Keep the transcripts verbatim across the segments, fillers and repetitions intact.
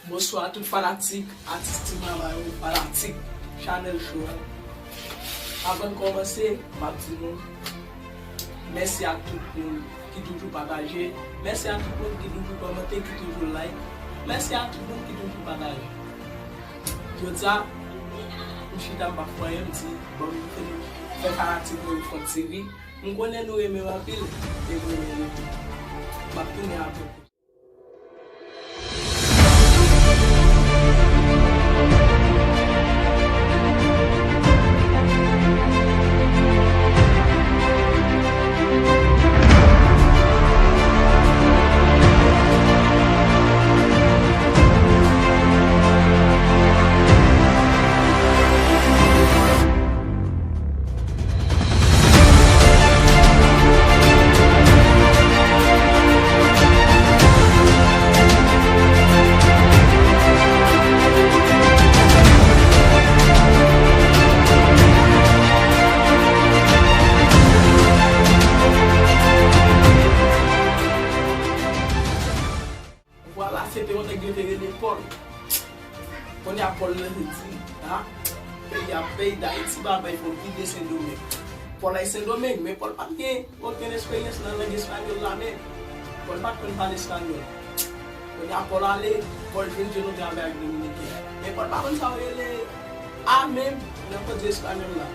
Bonswa tout fanatik Atis Ti Mama yo, fanatik Chanèl Show a. Avan n kòmanse, m ap di nou mèsi ak tout moun ki toujou pataje. Mèsi ak tout moun ki toujou kòmante, ki toujou like. Mèsi ak tout moun ki toujou pataje. Jodi a, m chita m pa fè anyen, m di, bon, m fè, fè fanatik mwen yon fon ti ri. M konnen nou renmen m anpil, e m renmen nou tou. M ap tounen apre. Vwala, se te yon nèg yo te rele Pòl. Kounye a Pòl nan te di, a, peyi a, peyi Dayiti pa bay fò vide Sendomeng. Pòl ay Sendomeng, men Pòl pa t gen okenn esperyans nan lang espanyòl la menm. Pòl pa t konn pale espanyòl. Kounye a Pòl ale, Pòl jwenn jwenn yon travay ak Dominiken. Men Pòl pa konn sa yo rele a menm nan koze espanyòl la.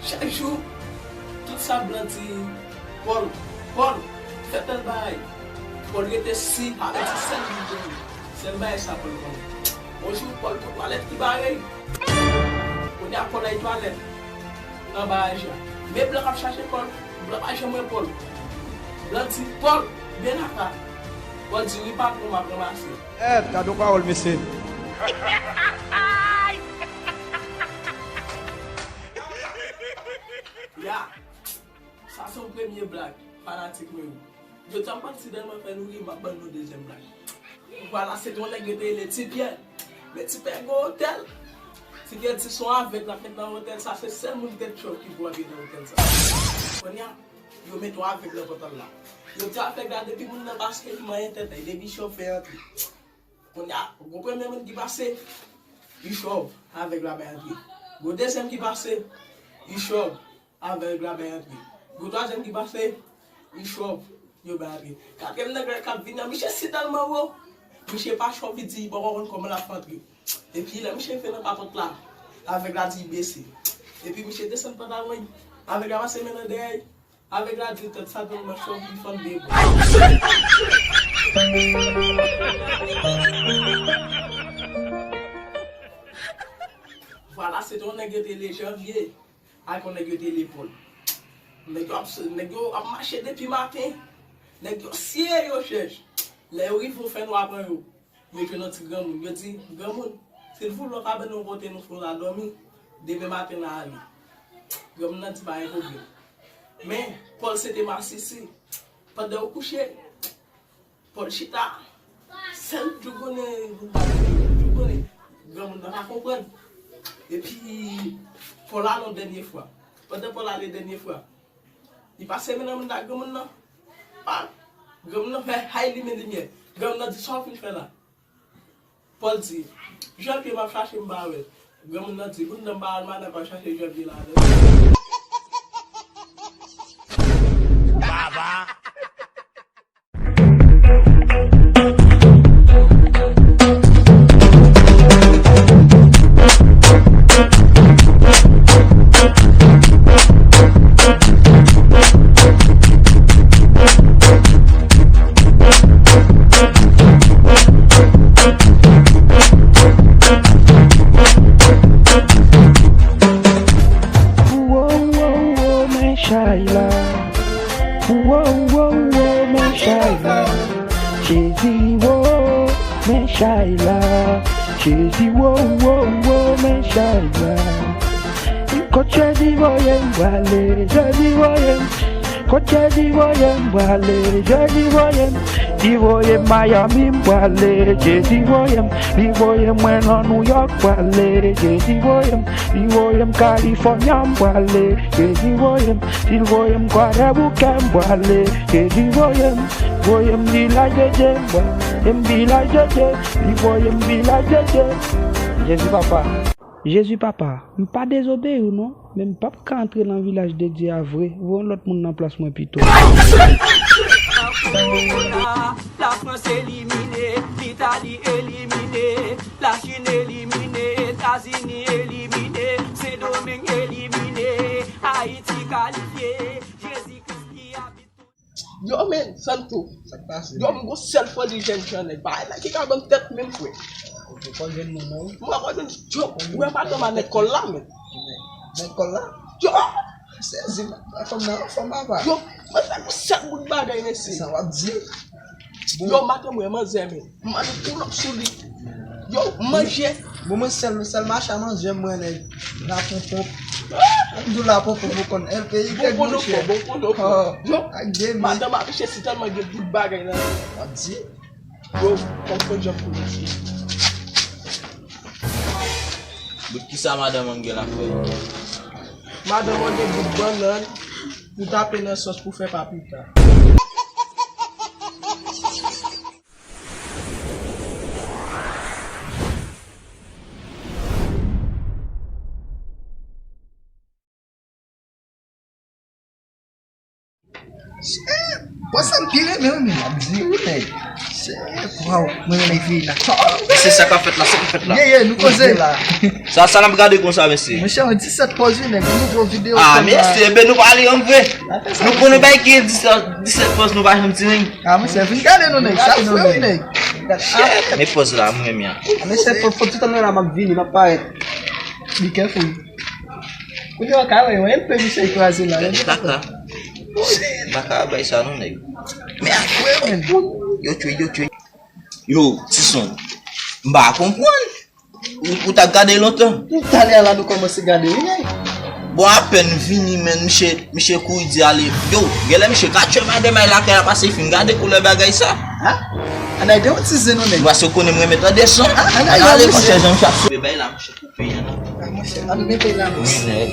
Chak jou, tout sa blan di, Pòl, Pòl, fè tèl bagay. Pòl rete si, avèk ti sèl li gen. Sèl bagay sa Pòl konnen. Yon jou, Pòl pou twalèt ki bare. Kounye a Pòl ay twalèt nan baraj la. Men blan k ap chache Pòl, blan pa janm wè Pòl. Blan di, Pòl, ven aka. Pòl di, wi patwon, m ap ranmase. Èt, gade yon pawòl, mesye. Ya. Sa se yon premye blag, fanatik mwen yo. Jodi a m panse tèlman fè nou ri, m ap ban nou dezyèm blag. Vwala, se te yon nèg yo te rele Ti Pyè. Men Ti Pyè gen yon otèl. Ti Pyè di se yon avèg l ap met nan otèl sa, se sèl moun tèt chòv ki pou antre nan otèl sa. Kounye a, yo met yon avèg nan pòtal la. Yo di avèg la depi moun nan pase li manyen tèt li, depi chòv fè antre. Kounye a, gwo premye moun ki pase, li chòv, avèg la bay antre. Gwo dezyèm ki pase, li chòv, avèg la bay antre. Gwo twazyèm ki pase, li chòv, yo bay antre. Katriyèm nèg la k ap vini an, misye si tèlman wo, misye pa chòv, li di li poko konn kòman l ap antre. Epi lè misye rive nan papòt la, avèg la di l bese. Epi misye desann pantalon li, avèg la pase men nan dèyè l. Avèg la di tèt sa tèlman chòv li fann de bò. Vwala, se te yon nèg yo te rele Janvye ak yon nèg yo te rele Pòl. Nèg yo ap, nèg yo ap mache depi maten. Nèg yo siye, yo chèche. Lè yo rive, yon fènwa pran yo. Yo jwenn yon ti granmoun. Yo di, granmoun, silvouplè w ka ban nou yon kote nou fè yon la dòmi. Demen maten n a ale. Granmoun nan di pa gen pwoblèm. Men, Pòl se te masisi. Pandan yo kouche, Pòl chita. Sèl djougonnen, djougonnen. Granmoun nan pa konprann. Epi, Pòl ale yon dènye fwa. Pandan Pòl ale dènye fwa, li pase men nan moun nan, granmoun nan. Pa, granmoun nan fè hay limen limyè. Granmoun nan di, sa w vin fè la? Pòl di, Janvye m ap chache m pa wè l. Granmoun nan di, kounye a m pa al madanm pa chache Janvye la non. Baba. Wo, wo, wo, men chay la. Wo, wo, wo, men chay la. Jezi, wo, men chay la. Jezi, wo, wo, wo, men chay la. Kot Jezi voye m prale, Jezi voye m. Kot Jezi voye m prale, Jezi voye m. Li voye m Miami m prale, Jezi voye m. Li voye mwen nan New York prale, Jezi voye m. Li voye m California m prale, Jezi voye m. Si l voye m Kwadèboukè m prale, Jezi voye m. Voye m Vilaj de Dye m prale, m Vilaj de Dye. Li voye m Vilaj de Dye. Jezi papa. Jezi papa, m pa dezobeyi w non, men m p ap ka antre nan vilaj de Dye a vre, voye yon lòt moun nan plas mwen pito. Lafrans elimine, Litali elimine, Lachin elimine, Etazini elimine, Sendomeng elimine, Ayiti kalifye, Jezi Kris ki abite. Yo, men, Santo. Sa k pase? Yo, m gon sèl foli jèn jan nèg. Bagay la ki ka ban m tèt menm, frè. Ou te fò jèn moun nan, wi. Mwen pa jwenn, yo, ou wè madanm a nèg kòl la, men. Nèg kòl la? Yo! Sezi, fòm nan anfòm, papa. Yo, mwen fè nou sèl bout bagay, mesye. Sa w ap di? Yo, maten mwen, manzè, men. M mande pull up sou li. Yo, manje. Bon, mwen sèl, sèl mache a manzè mwen, nèg. Laponpon. M di w laponpon, ou konn L P Y, bon, bon, monchè. Bon, bon, bon. Yo, ak de men. Madanm ap chèche tèlman gen bout bagay nan. W ap di? Yo, konprann jan pou mesye. Bout kisa madanm an gen la fè? Madanm an gen bout bannann pou tape nan sòs pou fè papita. Pòz sa m pi renmen, wi, men m ap di wi, nèg. Waw, mwen renmen fi la. Se sa k ap fèt la, sa k ap fèt la. Ye, ye, nou koze la. Sa, sa n ap gade konsa, mesye? Monchè, yon disèt pòz, wi, nèg. Nou gwo videyo. Ah, mesye, ben nou pa ale an vre. Nou konnen bay ki disèt, disèt pòz, nou pa janm tire. Ah, monchè, vin gade nou, nèg. Sa fre, wi, nèg. Men pòz la, mwen menm ya. Mesye, fò, fò ti tan nan la, m ap vini, m ap parèt. Be careful. Kounye a w ka wè yon M P misye kraze la. Gade kaka. M pa ka bay sa non, nèg. Men a fre, men. Yo tchwe, yo tchwe. Yo, Tison, m pa konprann. Ou, ou t ap gade lontan? Talè a la nou kòmanse gade, wi, nèg. Bon, apèn vini, men, misye, misye kouri di ale. Yo, genlè misye ka tchwe madanm ay lakay la pase fin gade koulè bagay sa. Ha? Ann al dewotize nou, nèg. Paske w konnen m renmen tande son. Ann ale, monchè, jan misye ap sou bay la, monchè. Peyi an. Ah, monchè, ann mete la. Wi, nèg.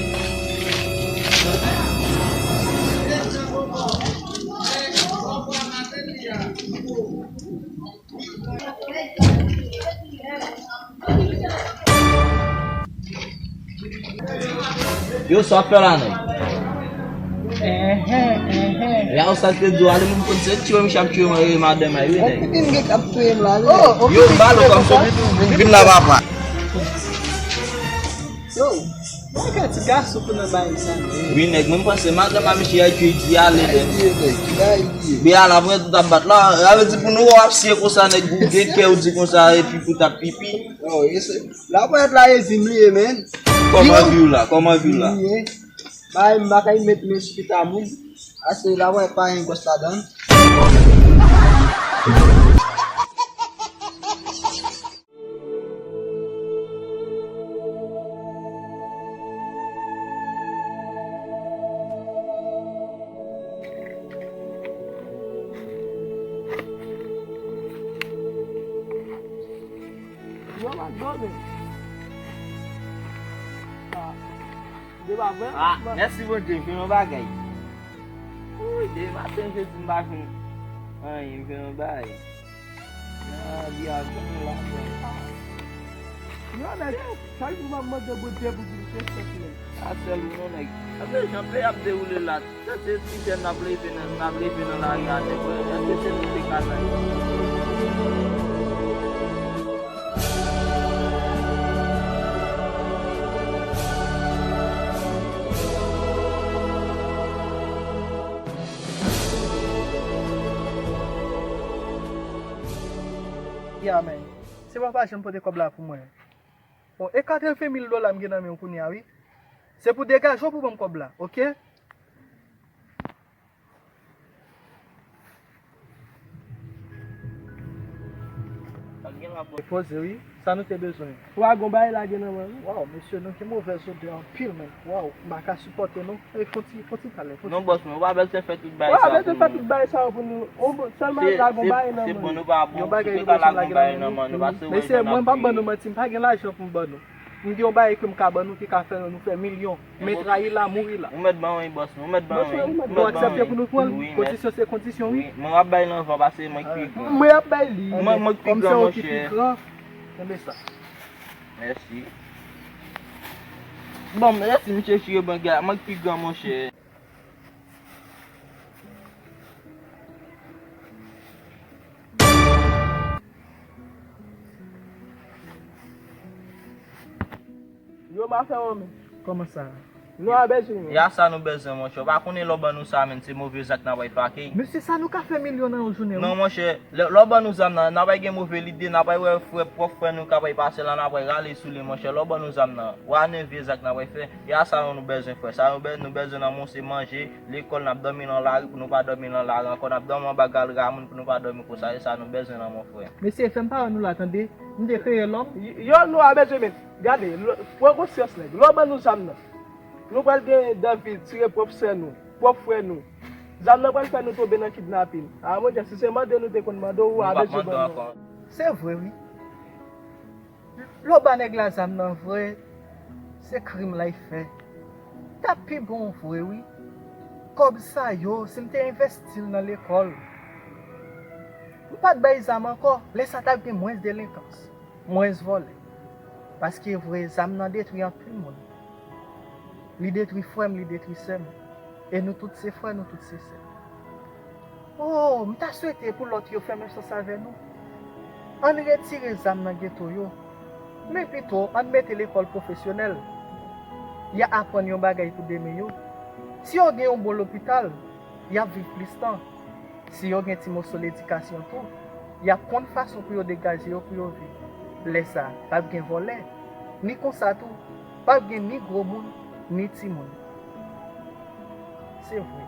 Yo, sa w ap fè la, nèg? Enhen, enhen. Ya, ou sa te di w ale, moun konn se tchwe, misye ap tchwe mwen, madanm ay, wi, nèg. Yon pipi m gen k ap touye m la, wi. Yo, m ba l kòm se pipi. Vin la, papa. Yo, mwen ka ti gason pou nan bagay sa, nèg. Wi, nèg, mwen m panse madanm a misye a tchwe di ale, nèg. Be a la, mwen tout ap bat la. Sa vle di pou nou wè w ap siye konsa, nèg, ou gen kè ou di konsa, epi pou t ap pipi. Laponyèt la e vi m li ye, men. Kòman vi w la? Kòman vi w la? Bay, m pa kay met men sou pita moun. Ase la wè pa gen gwòs ladan. Yo, m ap dòmi. Ah, de pa vre? Ah, mèsi Bondye, m jwenn yon bagay. Wi, de maten jodi m pa jwenn anyen, m jwenn yon bagay. Ah, li a jwenn la, jwenn. Ah. Yo, nèg, chak jou m ap mande Bondye pou di m se fèt, nèg. A sèl ou non, nèg. Gade jan peyi ap dewoule la. Èske se ti jèn n ap leve nan, n ap leve nan lari a, nèg? Èske se nou te ka nan yo? Ya, men. Se papa Jan pote kòb la pou mwen. Bon, e katreven mil dola m gen nan men w kounye a, wi. Se pou degaje w pou ban m kòb la, oke? Poze wi, sa nou te bezwen. Wa gon bagay lage nan men nou. Waw, mesye, nou gen movèz odè anpil, men. Waw, m pa ka sipòte non. E fon ti, fon ti talè, fon ti. Non, bòs mwen, ou pa bezwen fè tout bagay sa pou nou. Ou pa bezwen fè tout bagay sa pou nou. Sèlman la gon bagay nan men nou. Se bon, nou pa bon. Yon bagay nou bezwen lage nan men nou. Mesye, mwen pa ban nou manti, m pa gen lajan pou m ban nou. M gen yon bagay ke m ka ban nou ki ka fè nou fè milyon. Men trayi la, mouri la. Ou mèt ban wi, bòs mwen, ou mèt ban wi. Nou aksepte pou nou pran l. Kondisyon se kondisyon wi. Mwen ap bay l anvan pase mwen ki pi gran. Mwen ap bay li. Mwen, mwen ki pi gran, monchè. Kenbe sa. Mèsi. Bon, mèsi, misye chire ban gè. Mwen ki pi gran, monchè. Yo, m a fè yon men. Kòman sa? Nou a bezwen. Ya sa nou bezwen, monchè. Ou pa konnen lè w ban nou sa, menm se move zak n ap fè, ok? Mesye, sa nou ka fè milyon nan yon jounen, wi. Non, monchè, lè, lè w ban nou zam nan, n ap gen move lide, n ap wè frè, pwòp frè nou k ap pase la, n ap rale sou li, monchè. Lè w ban nou zam nan, w a nan vye zak n ap fè. Ya sa nou, nou bezwen, frè. Sa nou bezwen, nou bezwen nan men w se manje, lekòl, n ap dòmi nan lari pou nou pa dòmi nan lari ankò, n ap dòmi anba galra moun pou nou pa dòmi konsa, se sa nou bezwen nan men w, frè. Mesye, fè m pawòl nou la, tande? M te kreye lòm. Yo, nou a bezwen men. Gade, pran konsyans, nèg. Lè w ban nou zam nan, nou pral gen anvi tire pwòp sè nou, pwòp frè nou. Zam nan pral fè nou tonbe nan kidnapin. A, monchè, si se mande nou te konn mande w, ou a bezwen ban nou. Se vre, wi. Lè w ba nèg la zam nan vre, se krim l ap fè. T ap pi bon vre, wi. Kòb sa yo, si m te envesti l nan lekòl, m pa t bay zam ankò, lè sa t ap gen mwens delenkans, mwens vòlè. Paske vre, zam nan detwi anpil moun. Li detwi frè m, li detwi sè m. E nou tout se frè, nou tout se sè. Oh, m ta swete pou lòt yo fè menm sans avè nou. Ann retire zam nan geto yo. Men pito, ann mete lekòl pwofesyonèl. Y a aprann yon bagay pou demen yo. Si yo gen yon bon lopital, y ap viv plis tan. Si yo gen ti moso ledikasyon tou, y ap konn fason pou yo degaje yo pou yo viv. Lè sa, p ap gen vòlè. Ni konsa tou, p ap gen ni gwo moun, ni timoun. Se vre.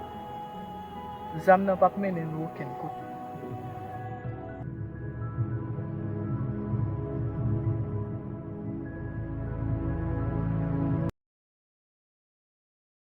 Zam nan p ap mennen nou okenn kote.